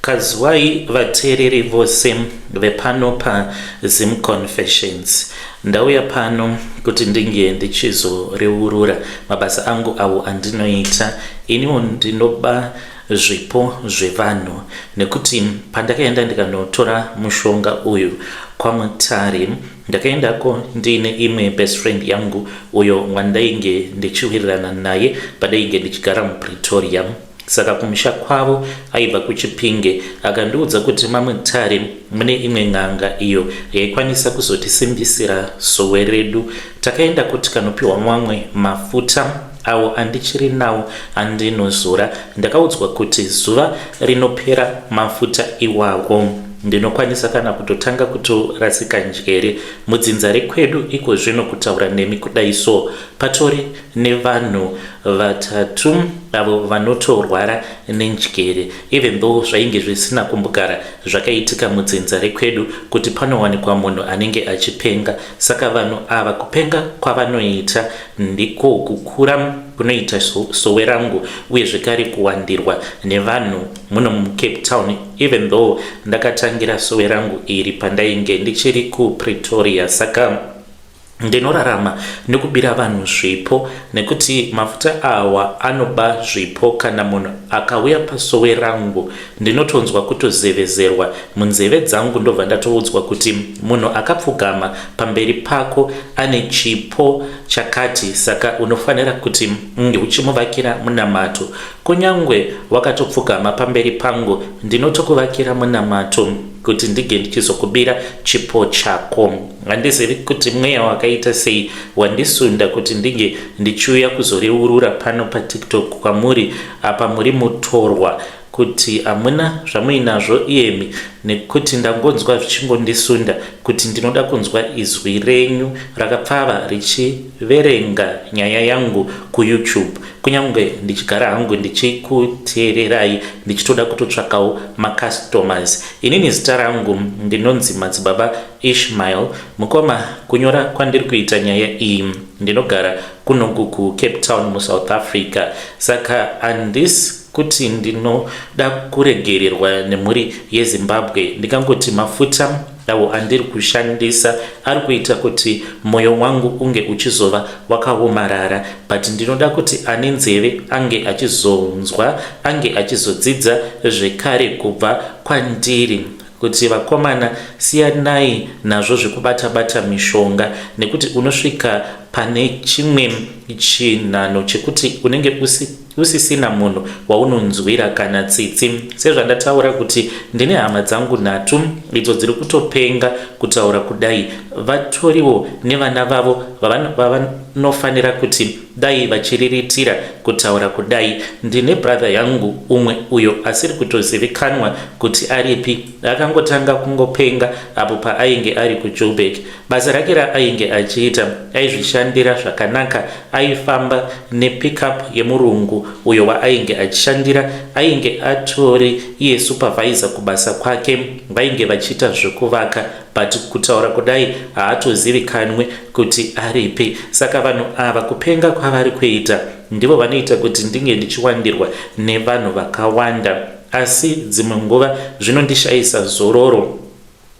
Kaziwai vateereri vose vepano paZim Confessions. Ndauya pano kuti ndinge ndichizoreurura mabasa angu awo andinoita. Iniwo ndinoba zvipo zvevanhu nekuti pandakaenda ndikanotora mushonga uyu kwaMutare ndakaendako ndiine imwe best friend yangu uyo wandainge ndichiwirirana naye pandainge ndichigara muPretoria. Saka kumusha kwavo aibva kuChipinge akandiudza kuti maMutare mune imwe n'anga iyo yaikwanisa kuzotisimbisira sowe redu. Takaendako tikanopiwa mamwe mafuta awo andichiri nawo andinozora. Ndakaudzwa kuti zuva rinopera mafuta iwawo ndinokwanisa kana kutotanga kutorasika njere. Mudzinza rekwedu ikozvino kutaura nemi kudai so patori nevanhu vatatu avo vanotorwara nenjere even though zvainge zvisina kumbogara zvakaitika mudzinza rekwedu kuti panowanikwa munhu anenge achipenga saka vanhu ava kupenga kwavanoita ndiko kukura kunoita sowe rangu uye zvekare kuwandirwa nevanhu muno muCape Town even though ndakatangira sowe rangu iri pandainge ndichiri kuPretoria saka Ndinorarama nekubira vanhu zvipo nekuti mafuta awa anoba zvipo kana munhu akauya pasowe rangu ndinotonzwa kutozevezerwa munzeve dzangu ndobva ndatoudzwa kuti munhu akapfugama pamberi pako ane chipo chakati saka unofanira kuti unge uchimuvakira munamato kunyangwe wakatopfugama pamberi pangu ndinotokuvakira munamato kuti ndige ndichizokubira chipo chako. Handizivi kuti mweya wakaita sei wandisunda kuti ndinge ndichiuya kuzoreurura pano paTikTok kwamuri apa muri mutorwa kuti hamuna zvamuinazvo iyemi nekuti ndangonzwa zvichingondisunda kuti ndinoda kunzwa izwi renyu rakapfava richiverenga nyaya yangu kuYouTube kunyange ndichigara hangu ndichikuteererai ndichitoda kutotsvakawo macustomers inini zita rangu ndinonzi Madzibaba Ishmael mukoma kunyora kwandiri kuita nyaya iyi ndinogara kunoku kuCape Town muSouth Africa saka handisi kuti ndinoda kuregererwa nemhuri yeZimbabwe ndikangoti mafuta awo andiri kushandisa ari kuita kuti moyo wangu unge uchizova wakaomarara but ndinoda kuti ane nzeve ange achizonzwa ange achizodzidza zvekare kubva kwandiri kuti vakomana siyanai nazvo zvekubata bata mishonga nekuti unosvika pane chimwe chinhano chekuti unenge usi usisina munhu waunonzwira kana tsitsi sezvandataura kuti ndine hama dzangu nhatu idzo dziri kutopenga kutaura kudai vatoriwo nevana vavo vavanofanira kuti dai vachiriritira kutaura kudai ndine brother yangu umwe uyo asiri kutozivikanwa kuti aripi akangotanga kungopenga apo paainge ari kuJoburg Basa rake raainge achiita aizvishandira zvakanaka aifamba nepickup yemurungu uyo waainge achishandira ainge atori iye supervisor kubasa kwake vainge vachiita zvekuvaka but kutaura kudai haatozivikanwe kuti aripi saka vanhu ava kupenga kwavari kuita ndivo vanoita kuti ndinge ndichiwandirwa nevanhu vakawanda asi dzimwe nguva zvinondishayisa zororo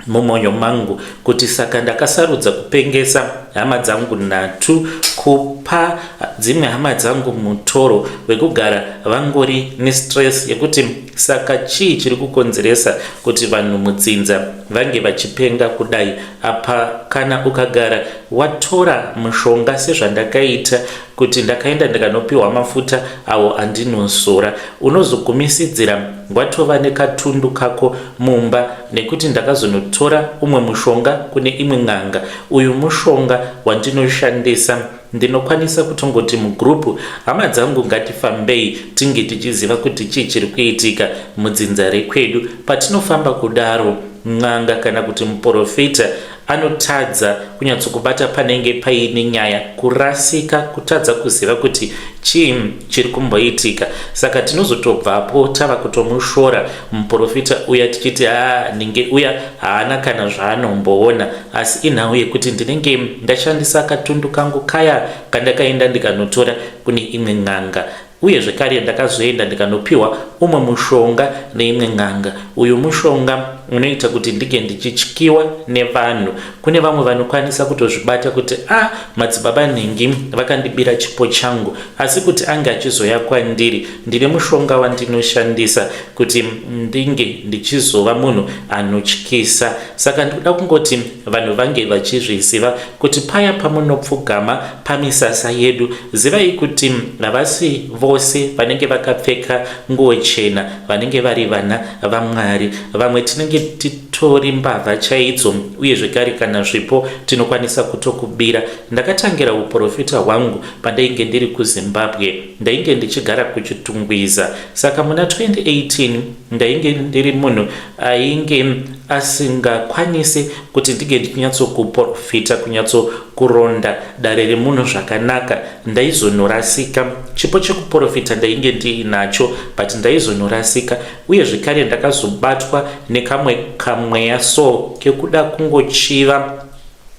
mumoyo mangu kuti saka ndakasarudza kupengesa hama dzangu nhatu kupa dzimwe hama dzangu mutoro wekugara vangori nestress yekuti saka chii chiri kukonzeresa kuti vanhu mudzinza vange vachipenga kudai apa kana ukagara watora mushonga sezvandakaita kuti ndakaenda ndikanopiwa mafuta awo andinosora unozogumisidzira watova nekatundu kako mumba nekuti ndakazonotora umwe mushonga kune imwe n'anga uyu mushonga wandinoshandisa ndinokwanisa kutongoti mugroup hama dzangu ngatifambei tinge tichiziva kuti chii chiri kuitika mudzinza rekwedu patinofamba kudaro n'anga kana kuti muporofita anotadza kunyatsokubata panenge paine nyaya kurasika kutadza kuziva kuti chii chiri kumboitika saka tinozotobvapo tava kutomushora muprofita uya tichiti haa ninge uya haana kana zvaanomboona asi inhau yekuti ndinenge ndashandisa katundu kangu kaya kandakaenda ndikanotora kune imwe n'anga. Uye zvekare ndakazoenda ndikanopiwa umwe mushonga neimwe n'anga. Uyu mushonga unoita kuti ndinge ndichityiwa nevanhu. Kune vamwe vanokwanisa kutozvibata kuti a ah, madzibaba nhingi vakandibira chipo changu, asi kuti ange achizoya kwandiri ndine mushonga wandinoshandisa kuti ndinge ndichizova munhu anotyisa. Saka ndikuda kungoti vanhu vange vachizviziva kuti paya pamunopfugama pamisasa yedu, zivai kuti havasi vose vanenge vakapfeka nguo chena vanenge vari vana vaMwari. Vamwe tinenge titori mbavha chaidzo, uye zvekare kana zvipo tinokwanisa kutokubira. Ndakatangira uprofita hwangu pandainge ndiri kuZimbabwe. Ndainge ndichigara kuChitungwiza. Saka muna 2018 ndainge ndiri munhu ainge asingakwanise kuti ndinge ndichinyatsokuprofita, kunyatsokuronda dare remunhu zvakanaka. Ndaizonorasika. Chipo chekuprofita ndainge ndiinacho, but ndaizonorasika. Uye zvekare ndakazobatwa nekamwe kamweya so kekuda kungochiva.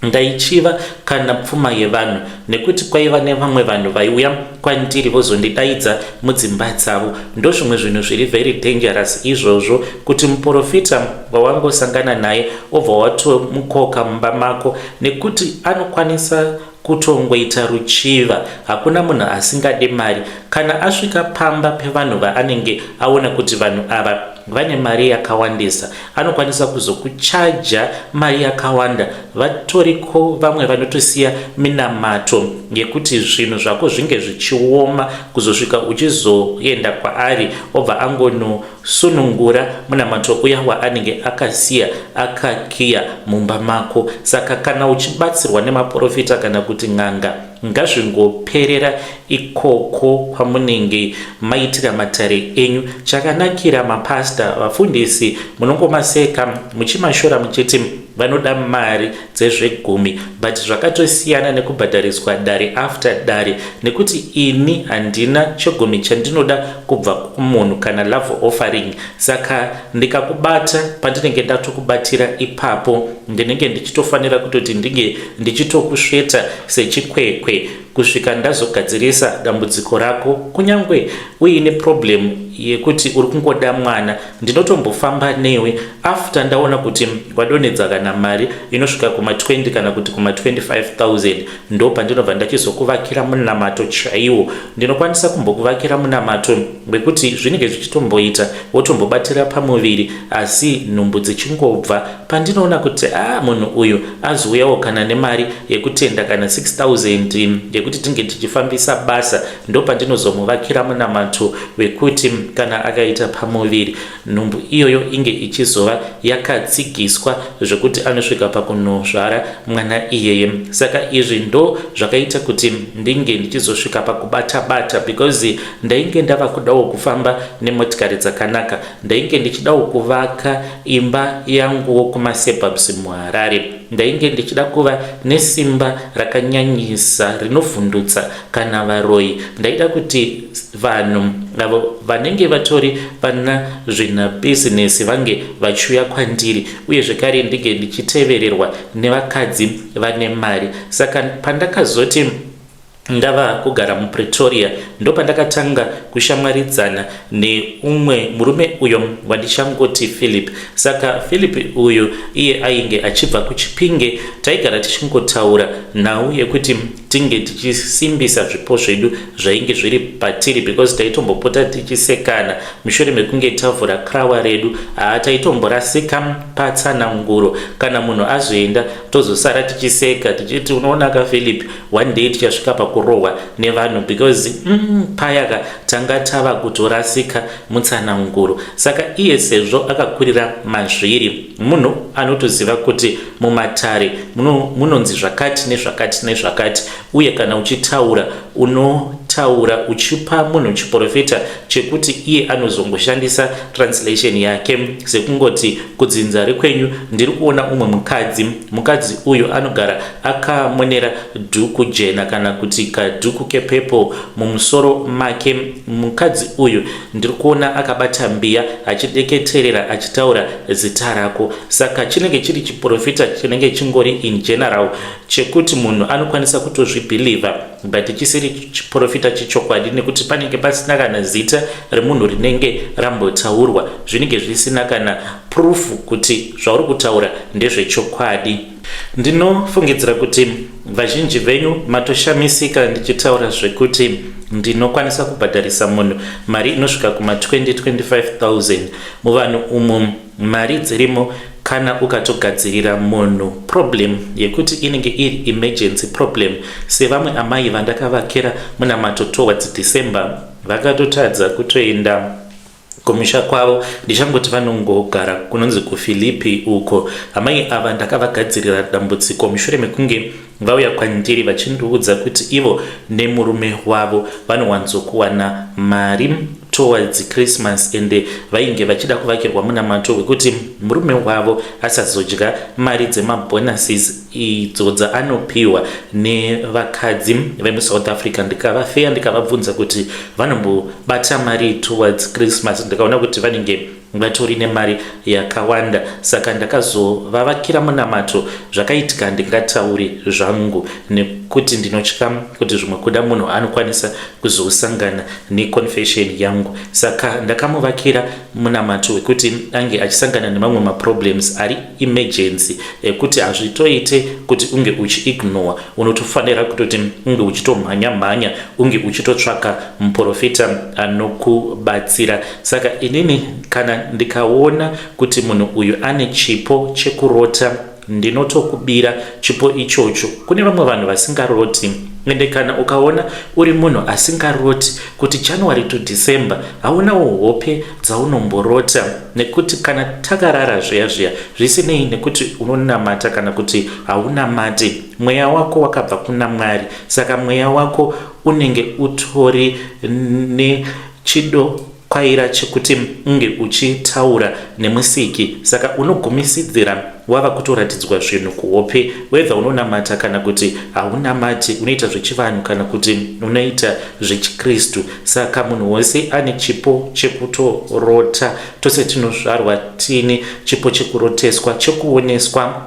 Ndaichiva kana pfuma yevanhu nekuti kwaiva nevamwe vanhu vaiuya kwandiri vozondidaidza mudzimba dzavo. Ndozvimwe zvinhu zviri very dangerous izvozvo kuti muporofita wawangosangana naye obva watomukoka mumba mako nekuti anokwanisa kutongoita ruchiva. Hakuna munhu asingade mari. Kana asvika pamba pevanhu vaanenge aona kuti vanhu ava vane mari yakawandisa, anokwanisa kuzokuchaja mari yakawanda. Vatoriko vamwe vanotosiya minamato yekuti zvinhu zvako zvinge zvichioma kuzosvika uchizoenda kwaari obva angonosunungura munamato uya waanenge akasiya akakiya mumba mako. Saka kana uchibatsirwa nemaporofita kana kuti n'anga, Ngazvingoperera ikoko kwamunenge maitira matare enyu. Chakanakira mapastor, vafundisi munongomaseka muchimashora muchiti vanoda mari dzezvegumi but zvakatosiyana nekubhadhariswa dare after dare nekuti ini handina chegumi chandinoda kubva kumunhu kana love offering saka ndikakubata pandinenge ndatokubatira ipapo ndinenge ndichitofanira kutoti ndinge ndichitokusveta sechikwekwe kusvika ndazogadzirisa dambudziko rako. Kunyange uine problem yekuti uri kungoda mwana, ndinotombofamba newe after ndaona kuti wadonhedza kana mari inosvika kuma 20 kana kuti kuma 25,000, ndo pandinobva ndachizokuvakira munamato chaiwo. Ndinokwanisa kumbokuvakira munamato wekuti zvinenge zvichitomboita wotombobatira pamuviri asi nhumbu dzichingobva. Pandinoona kuti ah munhu uyu azouyawo kana nemari yekutenda kana 6000 yekuti tinge tichifambisa basa, ndopandinozomuvakira munamato wekuti kana akaita pamuviri nhumbu iyoyo inge ichizova yakatsigiswa zvekuti anosvika pakunozvara mwana iyeye. Saka izvi ndo zvakaita kuti ndinge ndichizosvika pakubata bata because ndainge ndava kudawo kufamba nemotikari dzakanaka. Ndainge ndichidawo kuvaka imba yanguwo kumasuburbs muHarare. Ndainge ndichida kuva nesimba rakanyanyisa rinovhundutsa kana varoyi. Ndaida kuti vanhu avo vanenge vatori vana zvinabhizinesi vange vachiuya kwandiri uye zvekare ndinge ndichitevererwa nevakadzi vane mari. Saka pandakazoti ndava kugara muPretoria ndopandakatanga kushamwaridzana neumwe murume uyo wandichangoti Philip. Saka Philip uyu iye ainge achibva kuChipinge, taigara tichingotaura nhau yekuti tinge tichisimbisa zvipo zvedu zvainge zviri patiri because taitombopota tichisekana mushure mekunge tavhura krawa redu. Haa, taitomborasika patsananguro kana munhu azoenda tozosara tichiseka tichiti unoona ka Philip, one day tichasvika pakurohwa nevanhu because paya ka tanga tava kutorasika mutsananguro. Saka iye sezvo akakurira mazviri, munhu anotoziva kuti mumatare munonzi zvakati nezvakati nezvakati, uye kana uchitaura unotaura uchipa munhu chiprofita chekuti iye anozongoshandisa translation yake, sekungoti kudzinza rekwenyu ndiri kuona umwe mukadzi, mukadzi uyu anogara akamonera dhuku jena kana kuti kadhuku kepepo mumusoro make, mukadzi uyu ndiri kuona akabata mbiya achideketerera achitaura zita rako. Saka chinenge chiri chiprofita chinenge chingori in general chekuti munhu anokwanisa kutozvibhilivha, but chisiri chiprofita. chiprofita chechokwadi nekuti panenge pasina kana zita remunhu rinenge rambotaurwa, zvinenge zvisina kana proof kuti zvauri kutaura ndezvechokwadi. Ndinofungidzira kuti vazhinji venyu matoshamisika ndichitaura zvekuti ndinokwanisa kubhadharisa munhu mari inosvika kuma 20 25000. Muvanhu umu mari dzirimo kana ukatogadzirira munhu problem yekuti inenge iri emergency problem, sevamwe amai vandakavakira munamato towards December, vakatotadza kutoenda kumusha kwavo. Ndichangoti vanongogara kunonzi kuPhilippi uko. Amai ava ndakavagadzirira dambudziko mushure mekunge vauya kwandiri vachindiudza kuti ivo nemurume wavo vanowanzokuwana mari towards Christmas, ende vainge vachida kuvakirwa munamato wekuti murume wavo asazodya mari dzemabonuses idzo dzaanopiwa nevakadzi vemuSouth Africa. Ndikavafeya, ndikavabvunza kuti vanombobata mari towards Christmas, ndikaona kuti vanenge vatori nemari yakawanda. Saka ndakazovavakira munamato. Zvakaitika ndingatauri zvangu nekuti ndinotya kuti zvimwe kuda munhu anokwanisa kuzosangana neconfession yangu. Saka ndakamuvakira munamato wekuti ange achisangana nemamwe maproblems ari emergency, ekuti hazvitoite kuti unge uchiignore, unotofanira kutoti unge uchitomhanya mhanya, unge uchitotsvaka muprofita anokubatsira. Saka inini kana ndikaona kuti munhu uyu ane chipo chekurota, ndinotokubira chipo ichocho. Kune vamwe vanhu vasingaroti, ende kana ukaona uri munhu asingaroti kuti January to December haunawo hope dzaunomborota, nekuti kana takarara zviya zviya, zvisinei nekuti unonamata kana kuti haunamati, mweya wako wakabva kuna Mwari. Saka mweya wako unenge utori nechido kwaira chekuti unge uchitaura nemusiki. Saka unogumisidzira wava kutoratidzwa zvinhu kuhope, whether unonamata kana kuti haunamati, unoita zvechivanhu kana kuti unoita zvechikristu. Saka munhu wose ane chipo chekutorota. Tose tinozvarwa tiine chipo chekuroteswa, chekuoneswa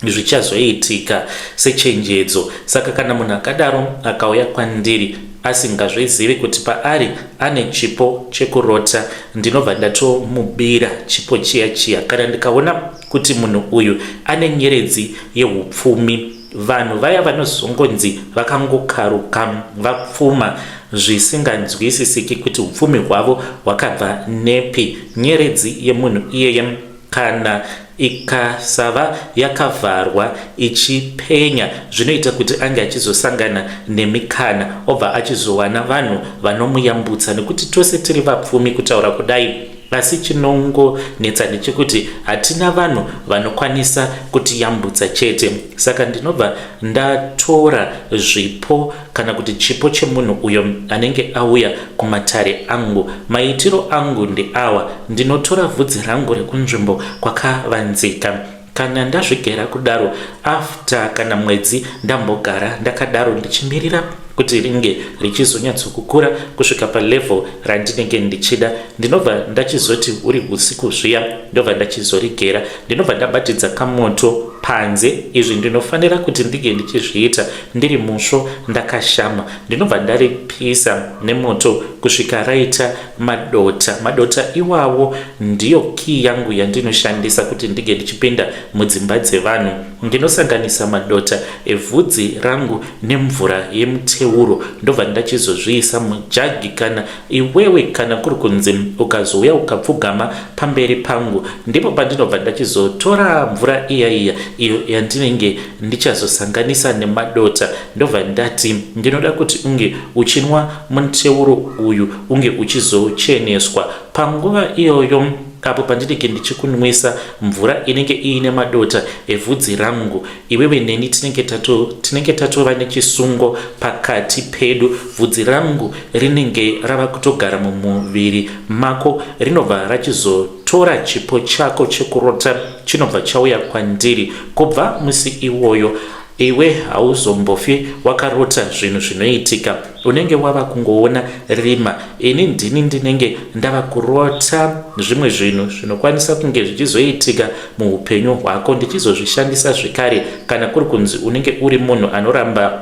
zvichazoitika sechenjedzo. Saka kana munhu akadaro akauya kwandiri asingazvizivi kuti paari ane chipo chekurota, ndinobva ndatomubira chipo chiya chiya. Kana ndikaona kuti munhu uyu ane nyeredzi yeupfumi, vanhu vaya vanozongonzi vakangokaruka vapfuma zvisinganzwisisiki kuti upfumi hwavo hwakabva nepi, nyeredzi yemunhu iyeye kana ikasava yakavharwa ichipenya, zvinoita kuti ange achizosangana nemikana, obva achizowana vanhu vanomuyambutsa, nekuti tose tiri vapfumi kutaura kudai, asi chinongonetsa ndechekuti hatina vanhu vanokwanisa kutiyambutsa chete. Saka ndinobva ndatora zvipo kana kuti chipo chemunhu uyo anenge auya kumatare angu. Maitiro angu ndeawa: ndinotora vhudzi rangu rekunzvimbo kwakavanzika. Kana ndazvigera kudaro, after kana mwedzi ndambogara ndakadaro ndichimirira kuti ringe richizonyatsokukura kusvika palevel randinenge ndichida, ndinobva ndachizoti uri usiku zviya, ndobva ndachizorigera, ndinobva ndabatidza kamoto panze. Izvi ndinofanira kuti ndinge ndichizviita ndiri musvo ndakashama. Ndinobva ndaripisa nemoto kusvika raita madota. Madota iwawo ndiyo kii yangu yandinoshandisa kuti ndinge ndichipinda mudzimba dzevanhu. Ndinosanganisa madota evhudzi rangu nemvura yemuteuro, ndobva ndachizozviisa mujagi. Kana iwewe, kana kuri kunzi ukazouya ukapfugama pamberi pangu, ndipo pandinobva ndachizotora mvura iya iya iyo yandinenge ndichazosanganisa nemadota, ndobva ndati ndinoda kuti unge uchinwa muteuro uyu, unge uchizocheneswa. Panguva iyoyo apo pandinenge ndichikunwisa mvura inenge iine madota evhudzi rangu, iwewe neni tinenge tatova nechisungo pakati pedu. Bvudzi rangu rinenge rava kutogara mumuviri mako, rinobva rachizotora chipo chako chekurota, chinobva chauya kwandiri. Kubva musi iwoyo iwe hauzombofi wakarota zvinhu zvinoitika, unenge wava kungoona rima. Ini ndini ndinenge ndava kurota zvimwe zvinhu zvinokwanisa kunge zvichizoitika muupenyu hwako, ndichizozvishandisa zvekare kana kuri kunzi unenge uri munhu anoramba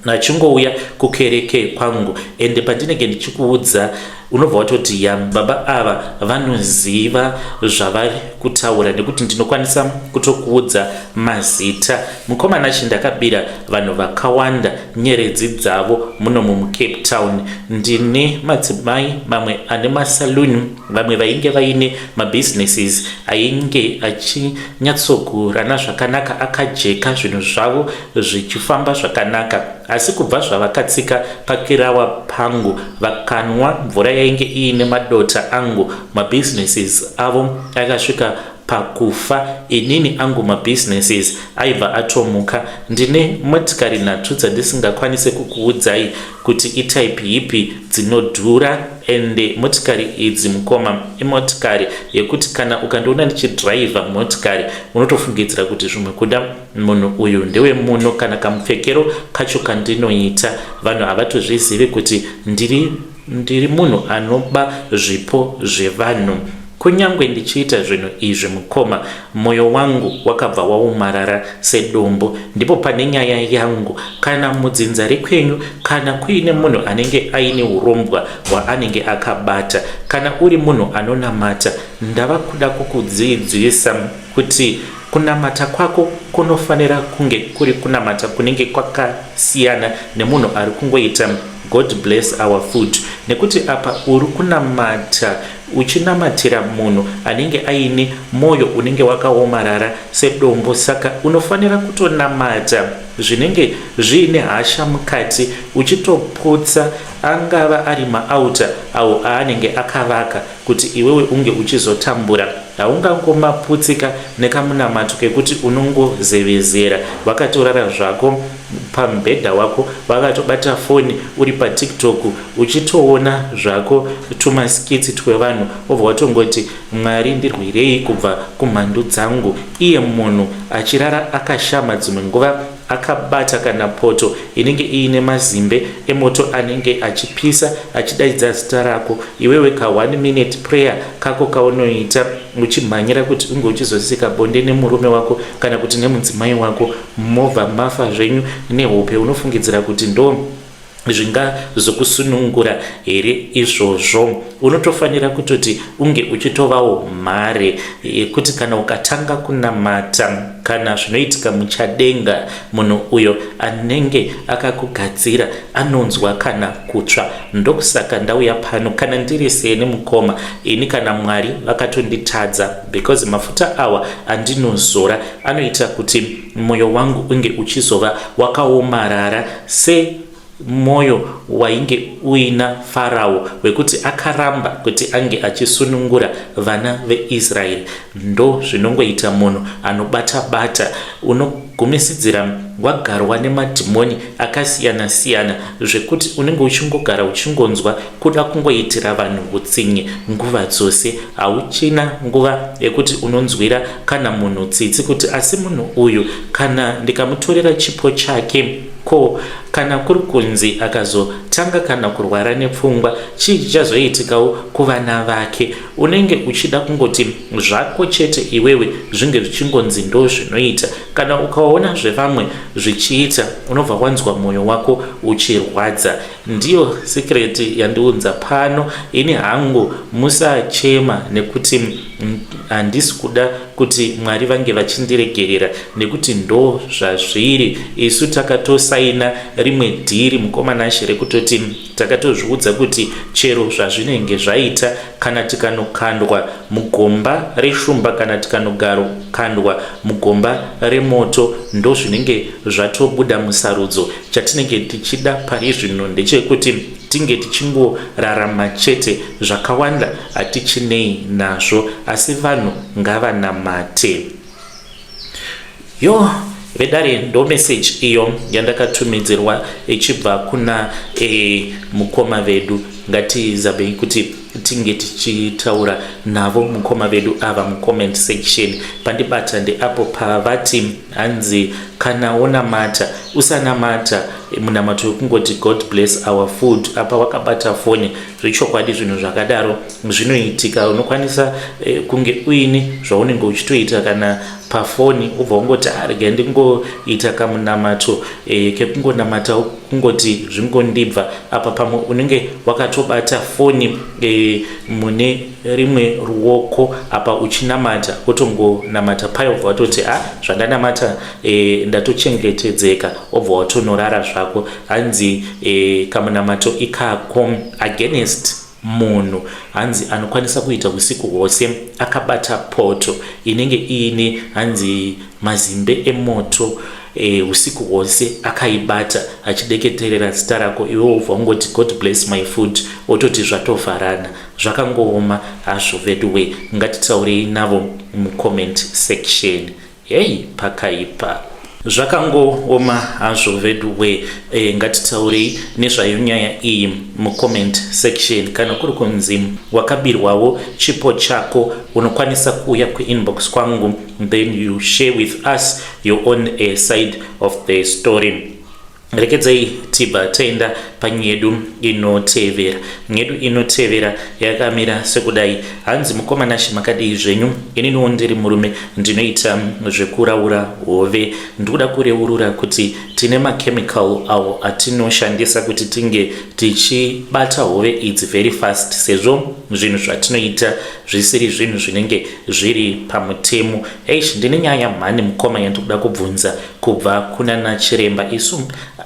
Achingouya kukereke kwangu, ende pandinenge ndichikuudza unobva watoti ya, baba ava vanoziva zvavari kutaura, nekuti ndinokwanisa kutokuudza mazita. Mukomana chi, ndakabira vanhu vakawanda nyeredzi dzavo munomu muCape Town. Ndine madzimai mamwe ane masaluni, vamwe vainge vaine mabusinesses ainge achinyatsogurana zvakanaka, akajeka, zvinhu zvavo zvichifamba zvakanaka. Asi kubva zvavakatsika pakirawa pangu, vakanwa mvura yainge iine madota angu, mabusinesses avo akasvika pakufa. Inini angu mabusinesses aibva atomuka. Ndine motikari nhatu dzandisingakwanise kukuudzai kuti itype ipi, dzinodhura. Ende motikari idzi, mukoma, imotikari yekuti kana ukandiona ndichidhiraivha motikari, unotofungidzira kuti zvimwe kuda munhu uyu ndewemuno. Kana kamupfekero kacho kandinoita, vanhu havatozvizivi kuti ndiri munhu anoba zvipo zvevanhu. Kunyange ndichiita zvinhu izvi, mukoma, mwoyo wangu wakabva waumarara sedombo. Ndipo pane nyaya yangu. Kana mudzinza rekwenyu, kana kuine munhu anenge aine urombwa hwaanenge akabata, kana uri munhu anonamata, ndava kuda kukudzidzisa kuti kunamata kwako kunofanira kunge kuri kunamata kunenge kwakasiyana nemunhu ari kungoita "God bless our food", nekuti apa uri kunamata uchinamatira munhu anenge aine mwoyo unenge wakaomarara sedombo. Saka unofanira kutonamata zvinenge zviine hasha mukati, uchitoputsa angava ari maaltar awo aanenge akavaka kuti iwewe unge uchizotambura. Haungangomaputsika nekamunamato kekuti unongozevezera wakatorara zvako pamubhedha wako, wakatobata foni, uri paTikTok uchitoona zvako tumaskits twevanhu, wobva watongoti, "Mwari, ndirwirei kubva kumhandu dzangu", iye munhu achirara akashama, dzimwe nguva akabata kana poto inenge iine mazimbe emoto anenge achipisa, achidaidza zita rako. Iwewe ka one minute prayer kako kaunoita uchimhanyira kuti unge uchizosika bonde nemurume wako kana kuti nemudzimai wako, movha mafa zvenyu nehope, unofungidzira kuti ndo zvingazokusunungura here izvozvo? Unotofanira kutoti unge uchitovawo mhare yekuti kana ukatanga kunamata, kana zvinoitika muchadenga, munhu uyo anenge akakugadzira anonzwa kana kutsva. Ndokusaka ndauya pano. Kana ndiri seni, mukoma, ini kana Mwari vakatonditadza, because mafuta awa andinozora anoita kuti mwoyo wangu unge uchizova wakaomarara se mwoyo wainge uina Farao, wekuti akaramba kuti ange achisunungura vana veIsraeri. Ndo zvinongoita munhu anobata bata, unogumisidzira wagarwa nemadhimoni akasiyana-siyana, zvekuti unenge uchingogara uchingonzwa kuda kungoitira vanhu utsinye nguva dzose. Hauchina nguva yekuti unonzwira kana munhu tsitsi, kuti asi munhu uyu kana ndikamutorera chipo chake, ko kana kuri kunzi akazotanga kana kurwara nepfungwa, chii chichazoitikawo kuvana vake? Unenge uchida kungoti zvako chete iwewe zvinge zvichingonzi ndo zvinoita. Kana ukaona zvevamwe zvichiita, unobva wanzwa mwoyo wako uchirwadza. Ndiyo secret yandiunza pano. Ini hangu, musachema, nekuti handisi kuda kuti Mwari vange vachindiregerera, nekuti ndo zvazviri. Isu takatosaina rimwe dhiri, mukomanashe, rekutoti takatozviudza kuti chero zvazvinenge zvaita, kana tikanokandwa mugomba reshumba, kana tikanogaro-kandwa mugomba remoto, ndo zvinenge zvatobuda musarudzo. Chatinenge tichida pari zvino ndechekuti tinge tichingorarama chete, zvakawanda hatichinei nazvo, asi vanhu ngavanamate. Yo, vedare, ndo meseji iyo yandakatumidzirwa ichibva kuna mukoma vedu. Ngatizamei kuti tinge tichitaura navo mukoma vedu ava mucomment section. Pandibata ndeapo pavati, hanzi, kana wonamata, usanamata munamato wekungoti "God bless our food" apa wakabata foni. Zvechokwadi, zvinhu zvakadaro zvinoitika. Unokwanisa kunge uine zvaunenge uchitoita kana pafoni, ubva ungoti, "Regai ndingoita kamunamato kekungonamata." Kungoti zvingondibva apa, pamwe unenge wakatobata foni e, mune rimwe ruoko apa uchinamata, wotongonamata paya, wobva watoti a ah, zvandanamata e, ndatochengetedzeka, wobva watonorara zvako. Hanzi e, kamunamato ikako against munhu hanzi anokwanisa kuita usiku hwose akabata poto inenge iine hanzi mazimbe emoto e, usiku hwose akaibata achideketerera zita rako, iwe wobva ungoti God bless my food, wototi zvatovharana. Zvakangooma hazvo veduwe. Ngatitaurei navo mucomment section. Hei, pakaipa. Zvakangooma hazvo veduwe. E, ngatitaurei nezvayo nyaya iyi mucomment section. Kana kuri kunzi wakabirwawo chipo chako, unokwanisa kuuya kuinbox kwangu, then you share with us your own side of the story. Rekedzai tibva taenda panyedu inotevera. Nyedu inotevera yakamira sekudai. Hanzi, mukoma Nashe, makadii zvenyu? Ininiwo ndiri murume, ndinoita zvekuraura hove. Ndikuda kureurura kuti tine machemical awo atinoshandisa kuti tinge tichibata hove idzi very fast, sezvo zvinhu zvatinoita zvisiri zvinhu zvinenge zviri pamutemo. Eish, ndine nyaya mhani mukoma yandikuda kubvunza kubva kuna nachiremba. Isu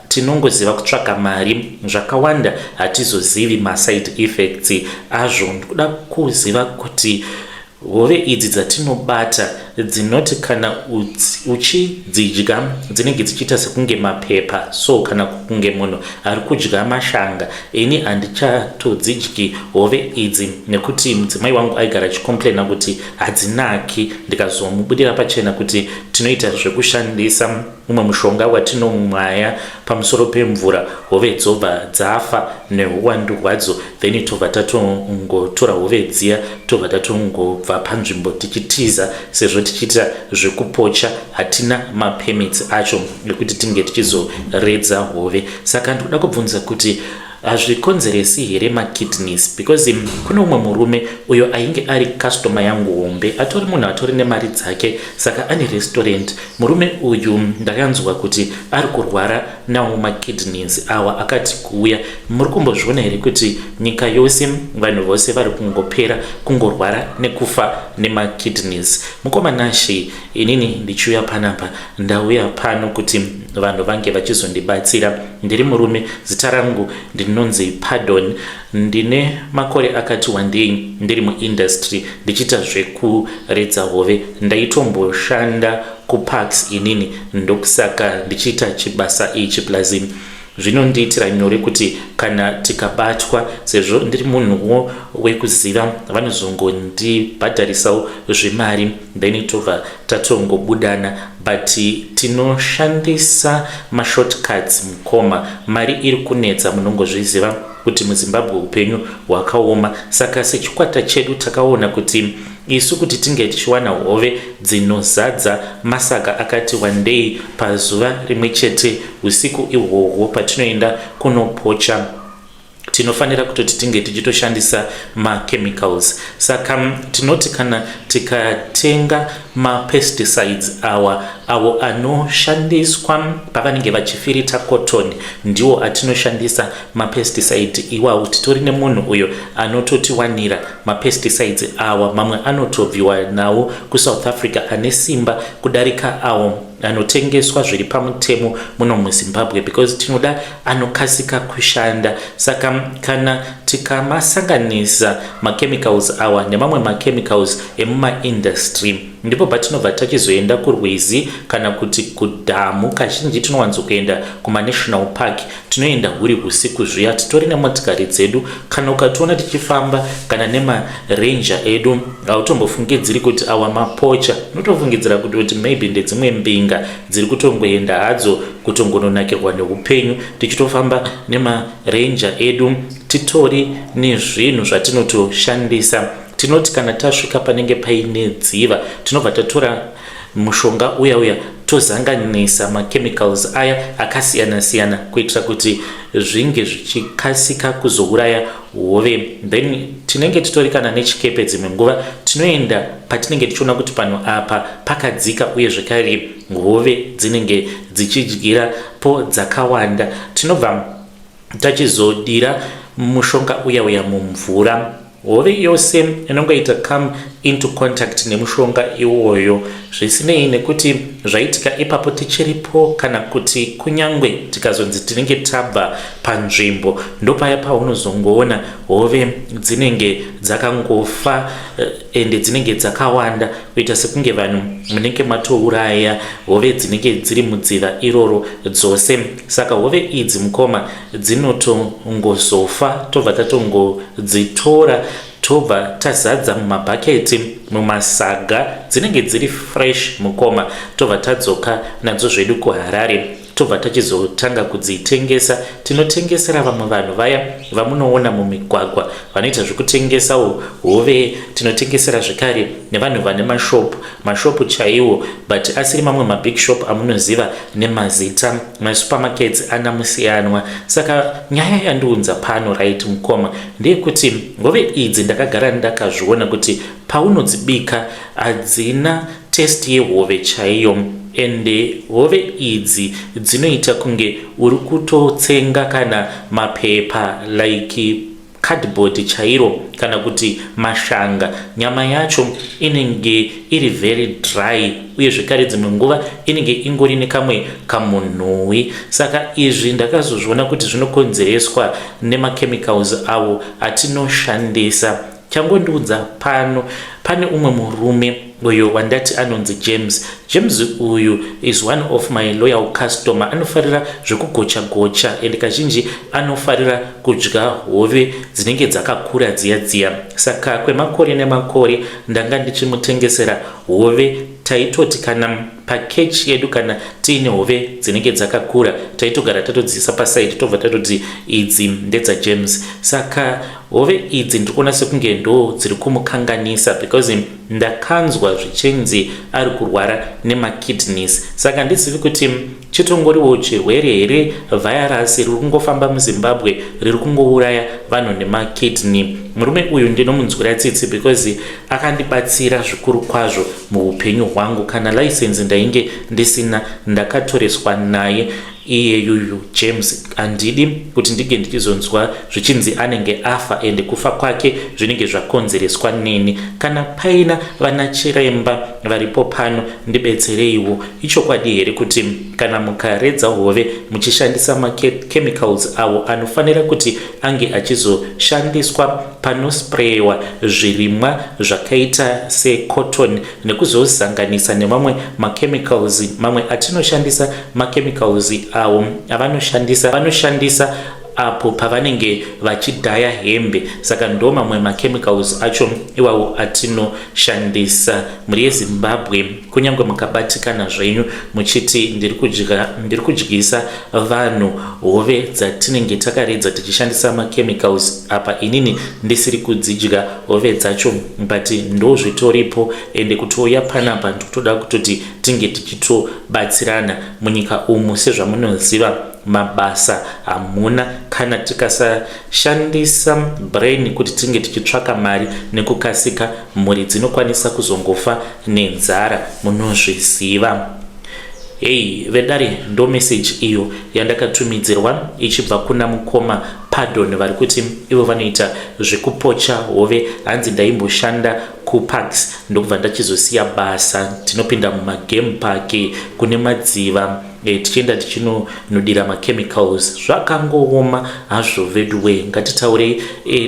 tinongoziva kutsvaka mari, zvakawanda hatizozivi maside effects azvo. Ndikuda kuziva kuti hove idzi dzatinobata dzinoti kana uchidzidya dzinenge dzichiita sekunge mapepa, so kana kunge munhu ari kudya mashanga. Ini handichatodzidyi hove idzi nekuti mudzimai wangu aigara achicomplaina kuti hadzinaki. Ndikazomubudira pachena kuti tinoita zvekushandisa umwe mushonga watinomwaya pamusoro pemvura, hove dzobva dzafa neuwandu hwadzo, then tobva tatongotora hove dziya, tobva tatongobva panzvimbo tichitiza. Sezvo tichiita zvekupocha, hatina mapermits acho ekuti tinge tichizoredza hove. Saka ndikuda kubvunza kuti hazvikonzeresi here makidneys? Because kune umwe murume uyo ainge ari customer yangu hombe, atori munhu atori nemari dzake, saka ane restaurant. Murume uyu ndakanzwa kuti ari kurwara nawo makidneys awa akati kuuya. Muri kumbozviona here kuti nyika yose vanhu vose vari kungopera, kungorwara nekufa nemakidneys? Mukoma Nashe, inini ndichiuya panapa, ndauya pano kuti vanhu vange vachizondibatsira. Ndiri murume, zita rangu ndinonzi Pardon, ndine makore akati wandei ndiri muindustry ndichiita zvekuredza hove. Ndaitomboshanda kuparks inini, ndokusaka ndichiita chibasa ichi, plus zvinondiitira nyore kuti kana tikabatwa, sezvo ndiri munhuwo wekuziva, vanozongondibhadharisawo zvemari, then tobva tatongobudana. But tinoshandisa mashortcuts mukoma, mari iri kunetsa. Munongozviziva kuti muZimbabwe upenyu hwakaoma. Saka sechikwata chedu takaona kuti isu kuti tinge tichiwana hove dzinozadza masaga akati wandei pazuva rimwe chete, usiku ihwohwo patinoenda kunopocha, tinofanira kutoti tinge tichitoshandisa machemicals. Saka tinoti kana tikatenga mapesticides awa, awo anoshandiswa pavanenge vachifirita cotton, ndiwo atinoshandisa mapesticide iwawo. Titori nemunhu uyo anototiwanira mapesticides awa, mamwe anotobviwa nawo kuSouth Africa, ane simba kudarika awo anotengeswa zviri pamutemo muno muZimbabwe, because tinoda anokasika kushanda. Saka kana tikamasanganisa machemicals awa nemamwe machemicals emumaindustry, ndipo patinobva tachizoenda kurwizi kana kuti kudhamu. Kazhinji tinowanzokuenda kumanational park. Tinoenda huri usiku zviya, titori nemotikari dzedu. Kana ukationa tichifamba kana nemaRanger edu, hautombofungidziri kuti awa mapocha. Unotofungidzira kuti maybe ndedzimwe mbinga dziri kutongoenda hadzo kutongononakirwa neupenyu. Tichitofamba nemaRanger edu, titori nezvinhu zvatinotoshandisa. Tinoti kana tasvika panenge paine dziva, tinobva tatora mushonga uya uya. Tozanganisa machemicals aya akasiyana siyana kuitira kuti zvinge zvichikasika kuzouraya hove. Then tinenge titori kana nechikepe, dzimwe nguva tinoenda patinenge tichiona kuti pano apa pakadzika uye zvekare hove dzinenge dzichidyira po dzakawanda. Tinobva tachizodira mushonga uya uya mumvura. Hove yose inongoita come into contact nemushonga iwoyo, zvisinei nekuti zvaitika ipapo tichiripo kana kuti kunyange tikazonzi tinenge tabva panzvimbo. Ndopaya paunozongoona hove dzinenge dzakangofa, ende dzinenge dzakawanda kuita sekunge vanhu munenge matouraya hove dzinenge dziri mudziva iroro dzose. Saka hove idzi, mukoma, dzinotongozofa, tobva tatongodzitora, tobva tazadza mumabhaketi, mumasaga. Dzinenge dziri fresh, mukoma. Tobva tadzoka nadzo zvedu kuHarare, tobva tachizotanga kudzitengesa. Tinotengesera vamwe vanhu vaya vamunoona mumigwagwa vanoita zvekutengesawo hove. Tinotengesera zvekare nevanhu vane mashopu, mashopu chaiwo, but asiri mamwe mabig shop amunoziva nemazita, masupermarkets ana musiyanwa. Saka nyaya yandiunza pano, right, mukoma, ndeyekuti hove idzi ndakagara ndakazviona kuti paunodzibika hadzina taste yehove chaiyo, ende hove idzi dzinoita kunge uri kutotsenga kana mapepa, like cardboard chairo kana kuti mashanga. Nyama yacho inenge iri very dry, uye zvekare dzimwe nguva inenge ingori nekamwe kamunhuwi. Saka izvi ndakazozviona kuti zvinokonzereswa nemachemicals avo atinoshandisa. Changondiudza pano, pane umwe murume uyo wandati anonzi James. James uyu is one of my loyal customer. Anofarira zvekugocha gocha, ende kazhinji anofarira kudya hove dzinenge dzakakura dziya dziya. Saka kwemakore nemakore ndanga ndichimutengesera hove. Taitoti kana pakechi yedu, kana tiine hove dzinenge dzakakura, taitogara tatodziisa paside, tobva tatoti idzi ndedzaJames. Saka hove idzi ndiri kuona sekunge ndo dziri kumukanganisa, because ndakanzwa zvichinzi ari kurwara nemakidneys. Saka handizivi kuti chitongoriwo chirwere here, vhairasi riri kungofamba muZimbabwe riri kungouraya vanhu nemakidney. Murume uyu ndinomunzwira tsitsi because akandibatsira zvikuru kwazvo muupenyu hwangu. Kana license ndainge ndisina, ndakatoreswa naye iyeyuyu James. Handidi kuti ndinge ndichizonzwa zvichinzi anenge afa, ende kufa kwake zvinenge zvakonzereswa neni. Kana paina vana chiremba varipo pano, ndibetsereiwo. Ichokwadi here kuti kana mukaredza hove muchishandisa machemicals avo anofanira kuti ange achizoshandiswa panosprayiwa zvirimwa zvakaita secotton, nekuzozanganisa nemamwe machemicals mamwe atinoshandisa, machemicals avo avanoshandisa, vanoshandisa apo pavanenge vachidhaya hembe, saka ndo mamwe machemicals acho iwawo atinoshandisa? Mhuri yeZimbabwe, kunyange mukabatikana zvenyu muchiti ndiri kudyisa vanhu hove dzatinenge takaredza tichishandisa machemicals, apa inini ndisiri kudzidya hove dzacho, but ndo zvitoripo. Ende kutouya panapa ndikutoda kutoti tinge tichitobatsirana munyika umu. Sezvamunoziva, mabasa hamuna. Kana tikasashandisa brain kuti tinge tichitsvaka mari nekukasika, mhuri dzinokwanisa kuzongofa nenzara, munozviziva. Hei vedare, ndo meseji iyo yandakatumidzirwa ichibva kuna mukoma Pardon, vari kuti ivo vanoita zvekupocha hove. Hanzi ndaimboshanda kuParks, ndokubva ndachizosiya basa. Tinopinda mumagame park kune madziva, tichienda tichinonodira machemicals. Zvakangooma hazvo veduwe. Ngatitaurei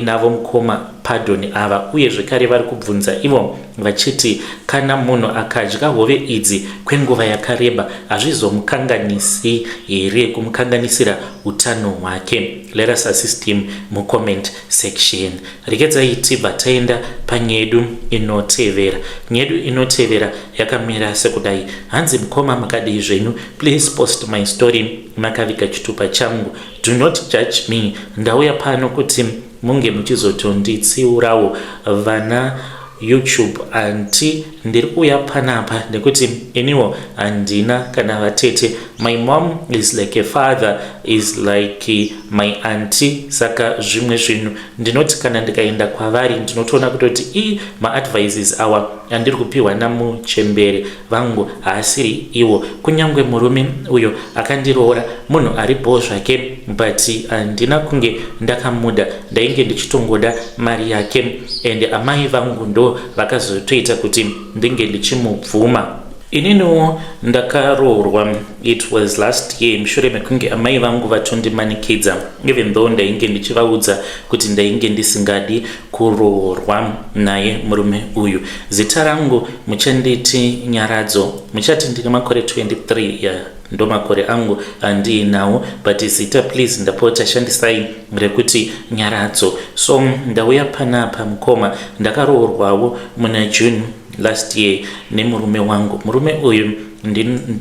navo mukoma Pardon ava. Uye zvekare vari kubvunza ivo vachiti kana munhu akadya hove idzi kwenguva yakareba, hazvizomukanganisi here, kumukanganisira utano hwake? Let us assist him mucomment section. Regedzai tibva taenda panyedu inotevera. Nyedu inotevera yakamira sekudai. Hanzi, "Mukoma, makadii zvenyu? Please post my story makaviga chitupa changu. Do not judge me. Ndauya pano kuti munge muchizotonditsiurawo. Vana YouTube anti Ndiri kuuya panapa nekuti iniwo handina kana vatete. My mom is like a father, is like my auntie. Saka zvimwe zvinhu ndinoti kana ndikaenda kwavari, ndinotoona kutoti i maadvices awa andiri kupiwa namuchembere vangu haasiri iwo. Kunyange murume uyo akandiroora munhu ari bhoo zvake, but handina kunge ndakamuda, ndainge ndichitongoda mari yake, and amai vangu ndo vakazotoita kuti ndinge ndichimubvuma. Ininiwo ndakaroorwa, it was last year, mushure mekunge amai vangu vatondimanikidza, even though ndainge ndichivaudza kuti ndainge ndisingadi kuroorwa naye murume uyu. Zita rangu muchanditi Nyaradzo. Muchati ndine makore 23 ya ndo makore angu andiinawo, but zita please ndapota shandisai rekuti Nyaradzo. So ndauya panapa, mukoma, ndakaroorwawo muna June last year nemurume wangu. Murume uyu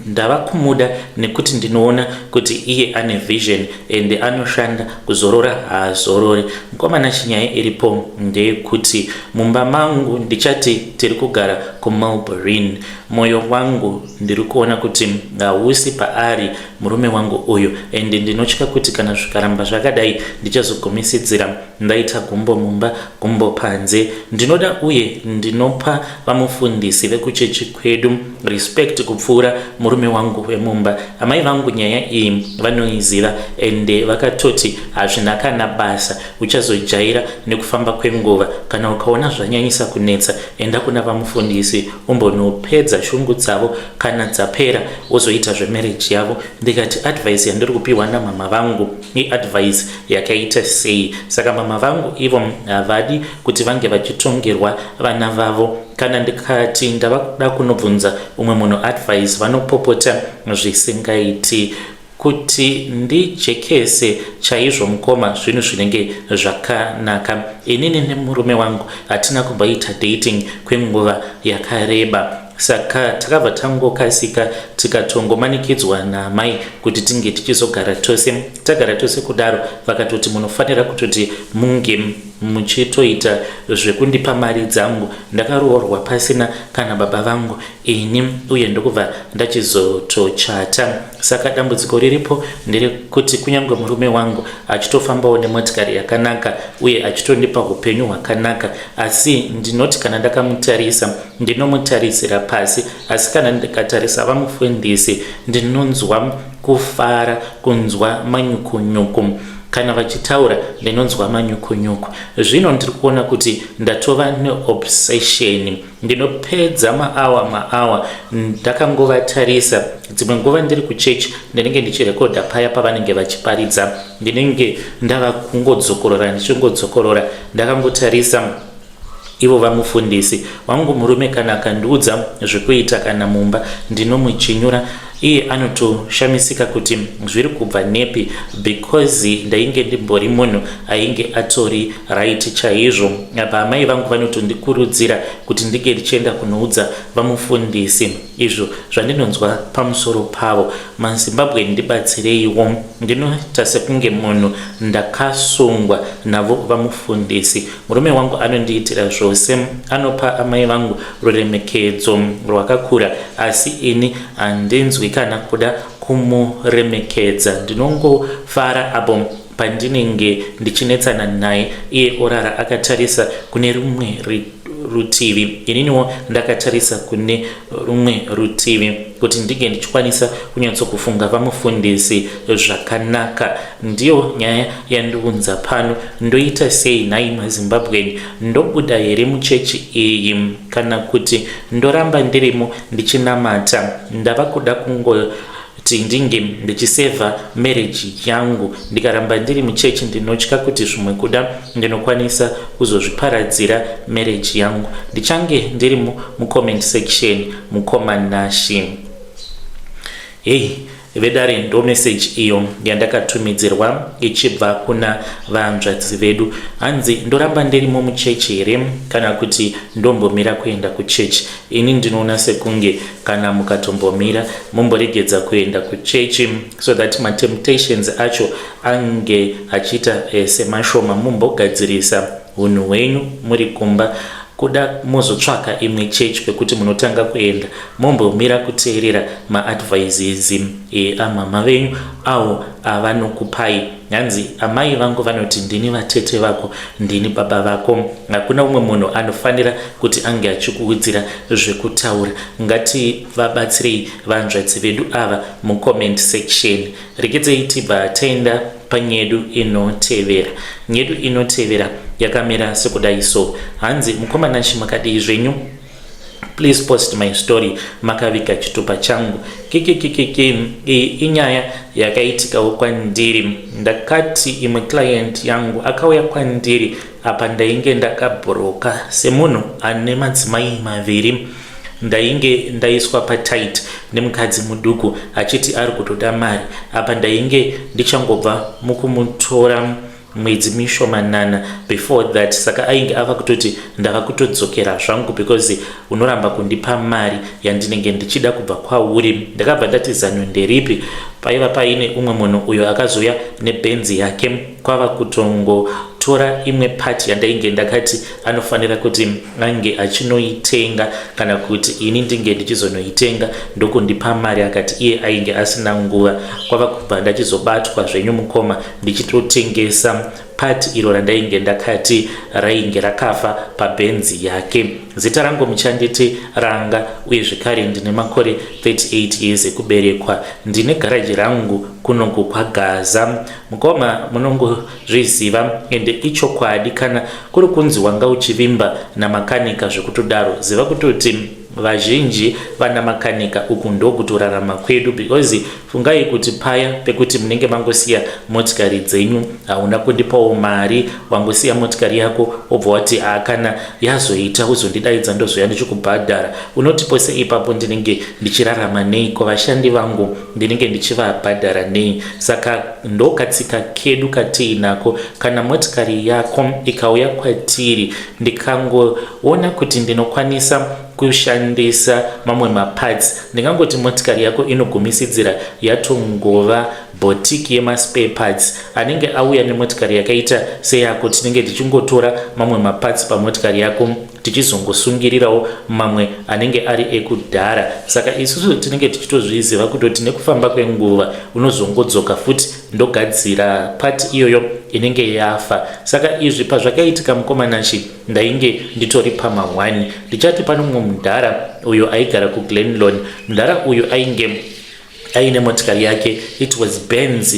ndava kumuda nekuti ndinoona kuti iye ane vision and anoshanda, kuzorora haazorori. Mukomana, chinyaya iripo ndeyekuti mumba mangu, ndichati tiri kugara kuMelbourne, mwoyo wangu ndiri kuona kuti hausi paari murume wangu uyu, and ndinotya kuti kana zvikaramba zvakadai ndichazogumisidzira ndaita gumbo mumba, gumbo panze. Ndinoda uye ndinopa vamufundisi vekuchechi kwedu respect kupfuura murume wangu wemumba. Amai vangu nyaya iyi vanoiziva, ende vakatoti hazvina kana basa, uchazojaira nekufamba kwenguva. Kana ukaona zvanyanyisa kunetsa, enda kuna vamufundisi umbonopedza shungu dzavo. Kana dzapera, wozoita zvemarriage yavo. Ndikati advice yandiri kupiwa namama vangu iadvice yakaita sei? Saka mama vangu ivo havadi kuti vange vachitongerwa vana vavo. Kana ndikati ndava kuda kunobvunza umwe munhu advice, vanopopota zvisingaiti. Kuti ndijekese chaizvo, mukoma, zvinhu zvinenge zvakanaka. Inini nemurume wangu hatina kumboita dating kwenguva yakareba, saka takabva tangokasika tikatongomanikidzwa naamai kuti tinge tichizogara tose. Tagara tose kudaro, vakatoti munofanira kutoti munge muchitoita zvekundipa mari dzangu. Ndakaroorwa pasina kana baba vangu ini, uye ndokubva ndachizotochata. Saka dambudziko riripo nderekuti kunyange murume wangu achitofambawo nemotikari yakanaka uye achitondipa upenyu hwakanaka, asi ndinoti kana ndakamutarisa, ndinomutarisira pasi. Asi kana ndikatarisa vamufundisi, ndinonzwa kufara, kunzwa manyukunyuku. Kana vachitaura, ndinonzwa manyukunyuku. Zvino ndiri kuona kuti ndatova neobsession. Ndinopedza maawa maawa ndakangovatarisa. Dzimwe nguva ndiri kuchechi, ndinenge ndichirekodha paya pavanenge vachiparidza. Ndinenge ndava kungodzokorora, ndichingodzokorora ndakangotarisa ivo vamufundisi wangu. Murume kana akandiudza zvekuita kana mumba, ndinomuchinyura. Iye anotoshamisika kuti zviri kubva nepi, because ndainge ndimbori munhu ainge atori right chaizvo. Apa amai vangu vanotondikurudzira kuti ndinge ndichienda kunoudza vamufundisi izvo zvandinonzwa pamusoro pavo. MaZimbabwe, ndibatsireiwo. Ndinoita sekunge munhu ndakasungwa navo vamufundisi. Murume wangu anondiitira zvose, anopa amai vangu ruremekedzo rwakakura, asi ini handinzwi kana kuda kumuremekedza. Ndinongofara apo pandinenge ndichinetsana naye, iye orara akatarisa kune rumwe rutivi, ininiwo ndakatarisa kune rumwe rutivi, kuti ndinge ndichikwanisa kunyatsokufunga vamufundisi zvakanaka. Ndiyo nyaya yandiunza pano. Ndoita sei nhai maZimbabweni? Ndobuda here muchechi iyi, kana kuti ndoramba ndirimo ndichinamata? Ndava kuda kungoti ndinge ndichisevha marriage yangu. Ndikaramba ndiri muchechi, ndinotya kuti zvimwe kuda ndinokwanisa kuzozviparadzira marriage yangu. Ndichange ndiri mucomment section, mukoma Nashi. Hei vedare, ndo meseji iyo yandakatumidzirwa ichibva kuna vanzvadzi vedu. Hanzi ndoramba ndirimo muchechi here, kana kuti ndombomira kuenda kuchechi? Ini ndinoona sekunge kana mukatombomira, mumboregedza kuenda kuchechi, so that matemptations acho ange achiita semashoma. Mumbogadzirisa unhu hwenyu muri kumba. Kuda mozotsvaka imwe church kwekuti munotanga kuenda mombomira kuteerera maadvices amama venyu awo avanokupai. Hanzi amai vangu vanoti ndini vatete vako, ndini baba vako, hakuna umwe munhu anofanira kuti ange achikuudzira zvekutaura. Ngativabatsirei vanzvadzi vedu ava mucomment section. Regedzei tibva taenda panyedu inotevera. Nyedu inotevera yakamira sekudai so. Hanzi mukoma Nashi, makadii zvenyu? Please post my story makaviga chitupa changu. Kikikikiki, iyi inyaya yakaitikawo kwandiri. Ndakati imwe client yangu akauya kwandiri, apa ndainge ndakabhuroka semunhu ane madzimai maviri. Ndainge ndaiswa patight nemukadzi muduku achiti ari kutoda mari, apa ndainge ndichangobva mukumutora mwedzi mishomanana before that. Saka ainge ava kutoti ndava kutodzokera zvangu because unoramba kundipa mari yandinenge ndichida kubva kwauri. Ndakabva ndati zano nderipi? Paiva paine umwe munhu uyo akazouya nebhenzi yake, kwava kutongotora imwe part yandainge ndakati anofanira kuti ange achinoitenga kana kuti ini ndinge ndichizonoitenga, ndokundipa mari. Akati iye ainge asina nguva. Kwava kubva ndachizobatwa zvenyu mukoma ndichitotengesa part iro randainge ndakati rainge rakafa pabhenzi yake. Zita rangu muchanditi Ranga, uye zvekare ndine makore 38 years ekuberekwa. Ndine garaji rangu kunoku kwaGaza. Mukoma, munongozviziva ende ichokwadi, kana kuri kunzi wanga uchivimba namakanika zvekutodaro, ziva kutoti vazhinji vana makanika uku ndokutorarama kwedu, because fungai kuti paya pekuti munenge mangosiya motikari dzenyu, hauna kundipawo mari, wangosiya motikari yako, wobva wati kana yazoita uzondidaidza, ndozoya ndichikubhadhara. Unoti pose ipapo ndinenge ndichirarama nei? Ko vashandi vangu ndinenge ndichivabhadhara nei? Saka ndokatsika kedu katiinako. Kana motikari yako ikauya kwatiri, ndikangoona kuti ndinokwanisa kushandisa mamwe maparts, ndingangoti motikari yako inogumisidzira yatongova boutique yemaspare parts. Anenge auya nemotikari yakaita seyako, tinenge tichingotora mamwe maparts pamotikari yako, tichizongosungirirawo mamwe anenge ari ekudhara. Saka isusu tinenge tichitozviziva kutoti nekufamba kwenguva unozongodzoka futi, ndogadzira part iyoyo inenge yafa. Saka izvi pazvakaitika, mukoma Nashi, ndainge nditori pama1. Ndichati pano mumwe mudhara uyo aigara kuGlenlon. Mudhara uyu ainge aine motikari yake, it was Benz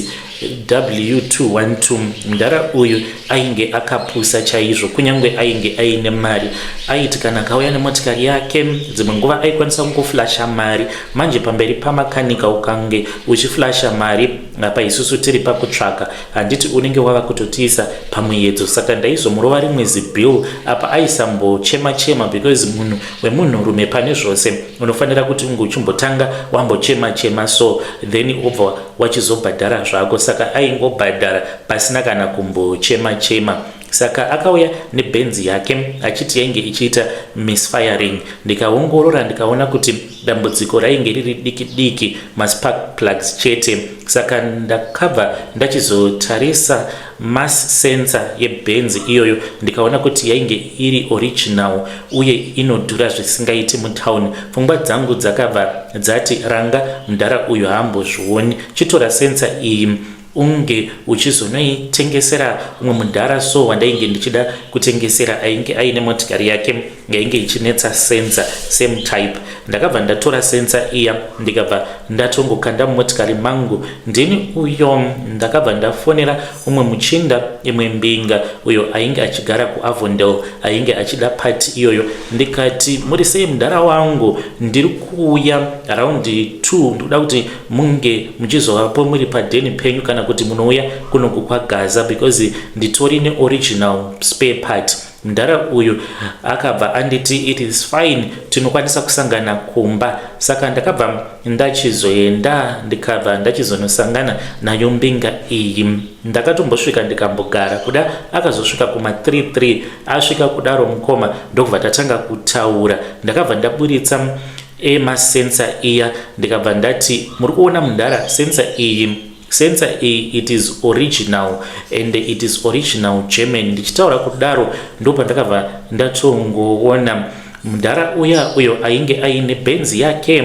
W212. Mudhara uyu ainge akapusa chaizvo, kunyange ainge aine mari. Aiti kana akauya nemotikari yake, dzimwe nguva aikwanisa kungoflasha mari. Manje pamberi pamakanika ukange uchiflasha mari, apa isusu tiri pakutsvaka, handiti unenge wava kutotiisa pamuedzo? Saka ndaizomurova rimwe zibill, apa aisambochema chema, because munhu wemunhurume pane zvose unofanira kuti unge uchimbotanga wambochema chema, so then wobva wachizobhadhara zvako. Saka aingobhadhara pasina kana kumbochema chema. Saka akauya nebhenzi yake achiti yainge ichiita misfiring. Ndikaongorora, ndikaona kuti dambudziko rainge riri diki diki, maspark plugs chete. Saka ndakabva ndachizotarisa mass sensor yebhenzi iyoyo, ndikaona kuti yainge iri original uye inodhura zvisingaiti mutauni. Pfungwa dzangu dzakabva dzati, "Ranga, mudhara uyu haambozvioni. Chitora sensor iyi unge uchizonoitengesera umwe mudhara." So wandainge ndichida kutengesera ainge aine motikari yake yainge ichinetsa sensor, same type. Ndakabva ndatora sensor iya, ndikabva ndatongokanda mumotikari mangu. Ndini uyo ndakabva ndafonera umwe muchinda, imwe mbinga, uyo ainge achigara kuAvondale, ainge achida part iyoyo. Ndikati, "Muri sei mudhara wangu? Ndiri kuuya around 2, ndikuda kuti munge muchizovapo muri padheni penyu kana kuti munouya kunoku kwaGaza, because nditori neoriginal spare part." Mudhara uyu akabva anditi, "It is fine, tinokwanisa kusangana kumba." Saka ndakabva ndachizoenda, ndikabva ndachizonosangana nayo mbinga iyi. Ndakatombosvika ndikambogara kuda, akazosvika kuma33. Asvika kudaro mukoma, ndokubva tatanga kutaura. Ndakabva ndaburitsa emasensor iya, ndikabva ndati, "Muri kuona mudhara, sensor iyi Sensor iyi, it is original and it is original German. Ndichitaura kudaro, ndopandakabva ndatongoona mudhara uya uyo ainge aine Benzi yake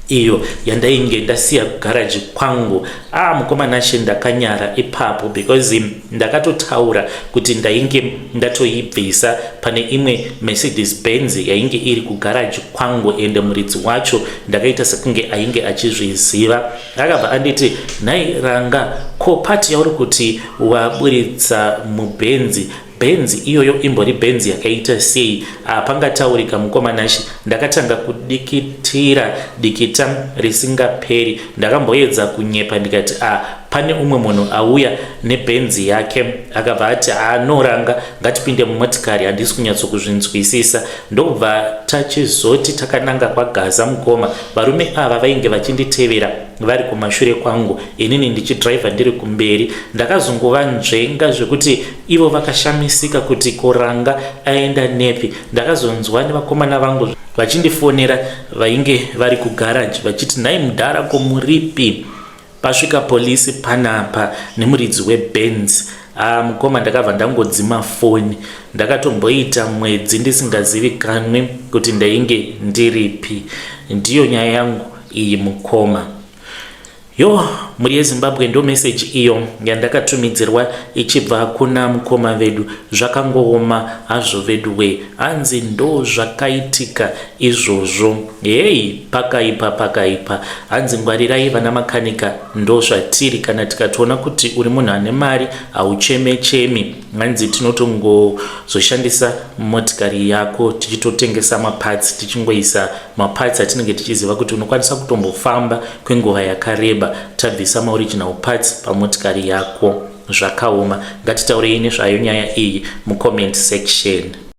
iyo yandainge ndasiya kugaraji kwangu. A ah, mukoma Nashe, ndakanyara ipapo because ndakatotaura kuti ndainge ndatoibvisa pane imwe Mercedes Benz yainge iri kugaraji kwangu, ende muridzi wacho ndakaita sekunge ainge achizviziva. Akabva anditi, "Nhai Ranga, ko part yauri kuti waburitsa muBenzi, Bhenzi iyoyo imbori Bhenzi yakaita sei?" Apangataurika, mukoma Nashe, ndakatanga kudikitira dikita risingaperi. Ndakamboedza kunyepa ndikati, "A, pane umwe munhu auya neBhenzi yake." Akabva ati, "Anoranga, ngatipinde mumotikari, handisi kunyatsokuzvinzwisisa." Ndokubva tachizoti takananga kwaGaza. Mukoma, varume ava vainge vachinditevera vari kumashure kwangu, inini ndichidhiraivha ndiri kumberi. Ndakazongovanzvenga zvekuti ivo vakashamisika kuti koranga aenda nepi. Ndakazonzwa nevakomana vangu vachindifonera vainge vari kugaraji vachiti, "Nhai mudhara, ko muripi? Pasvika polisi panapa nemuridzi weBenz." Ah, mukoma, ndakabva ndangodzima foni. Ndakatomboita mwedzi ndisingazivikanwi kuti ndainge ndiripi. Ndiyo nyaya yangu iyi, mukoma. Yo, mhuri yeZimbabwe, ndo meseji iyo yandakatumidzirwa ichibva kuna mukoma vedu. Zvakangooma hazvo vedu we. Hanzi ndo zvakaitika izvozvo. Hei, pakaipa, pakaipa. Hanzi ngwarirai vana makanika, ndo zvatiri. Kana tikatoona kuti uri munhu ane mari, haucheme chemi. Hanzi tinotongozoshandisa motikari yako tichitotengesa maparts, tichingoisa maparts atinenge tichiziva kuti unokwanisa kutombofamba kwenguva yakareba, tabvisa maoriginal parts pamotikari yako. Zvakaoma. Ngatitaurei nezvayo nyaya iyi mucomment section.